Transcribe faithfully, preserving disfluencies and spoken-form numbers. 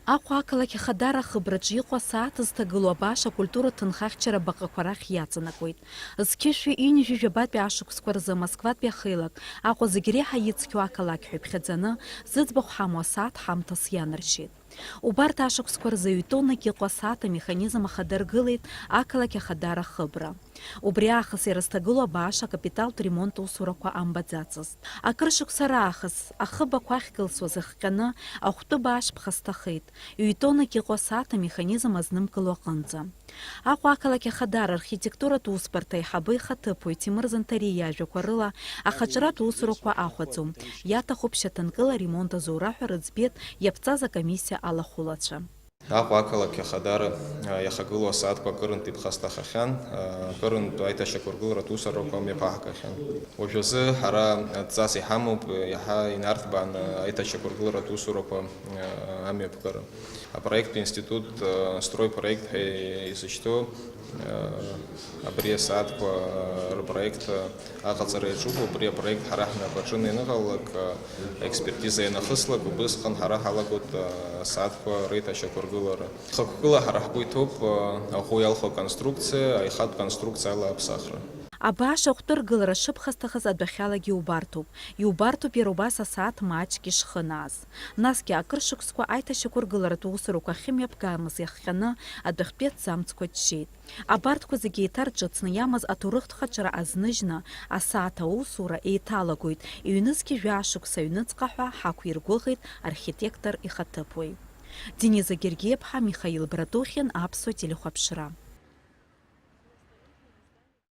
Аҟәа ақалақь Ахадара ахыбраҿы иҟоу асааҭ зҭагылоу абааш акультуратә ҭынхахьчара абаҟақәа рахь иаҵанакуеит. Зқьышәи ҩынҩажәи жәабатәи ашықәсқәа рзы Москватәи ахеилак Аҟәа зегь реиҳа ицқьоу ақалақь ҳәа иԥхьаӡаны зыӡбахә ҳамоу асааҭ ҳамҭас ианаршьеит. Убарҭ ашықәсқәа рзы ҩ-тоннак иҟоу асааҭ амеханизм ахадыргылеит ақалақь Ахадара ахыбра. Убри аахыс ирызҭагылоу абааш акапиталтә ремонт усурақәа амбаӡацызт. Акыр шықәса раахыс ахыб ақәа ахькылсуаз ахҟьаны ахәтәы бааш ԥхасҭахеит, ҩ-тоннак иҟоу асааҭ амеханизм азнымкыло аҟынӡа. Аҟәа ақалақь Ахадара архитектуратә усбарҭа аиҳабы ихаҭыԥуаҩ Ҭемыр Занҭариа иажәақәа рыла, ахаҿратә усурақәа ахәаӡом, иаҭахуп шьаҭанкыла аремонт азура ҳәа рыӡбеит иаԥҵаз акомиссиа алахәылацәа. Аҟәа ақалақь Ахадара, а, иахагылоу асааҭқәа акырынтә иԥхасҭахахьан, а, акырынтә аиҭашьақәыргыларатә усурақәа мҩаԥаҳгахьан. Уажәазы ҳара адҵас иҳамоуп, иаҳа инарҭбааны аиҭашьақәыргыларатә усурақәа, а, амҩаԥгара. Апроекту институт, а, стройпроект ҳәа изышьҭоу, а, абри асааҭқәа, а, рпроект, а, аҟаҵара иаҿуп. Убри апроект ҳара ҳнапаҿы аныҟалалак, а, аекспертиза ианахыслак, убысҟан ҳара ҳалагоит, а, асааҭқәа реиҭашьақәыргылара. Хықәкыла ҳара ҳгәы иҭоуп, а, аӷәы иалху аконструкциа, аихатә конструкциа ала аԥсахра. Абааш ахәтәы ргылара шыԥхасҭахаз адәахьалагьы иубарҭоуп. Иубарҭоуп иара убас асааҭ маҷк ишхынааз. Насгьы акыр шықәсқәа аиҭашьақәыргыларатә усурақәа ахьымҩаԥгамыз иахҟьаны адәахьтәи аҭӡамцқәа џьшьеит. Абарҭқәа зегьы еиҭарҿыцны иамаз аҭоурыхтә хаҿра азныжьны, асааҭ аусура еиҭалагоит, ҩнызқьи жәаа шықәса аҩныҵҟа ҳәа ҳақәиргәыӷит архитектор ихаҭыԥуаҩ. Дениза Гергиеԥҳа, Михаил Братухин, Аԥсуа телехәаԥшра.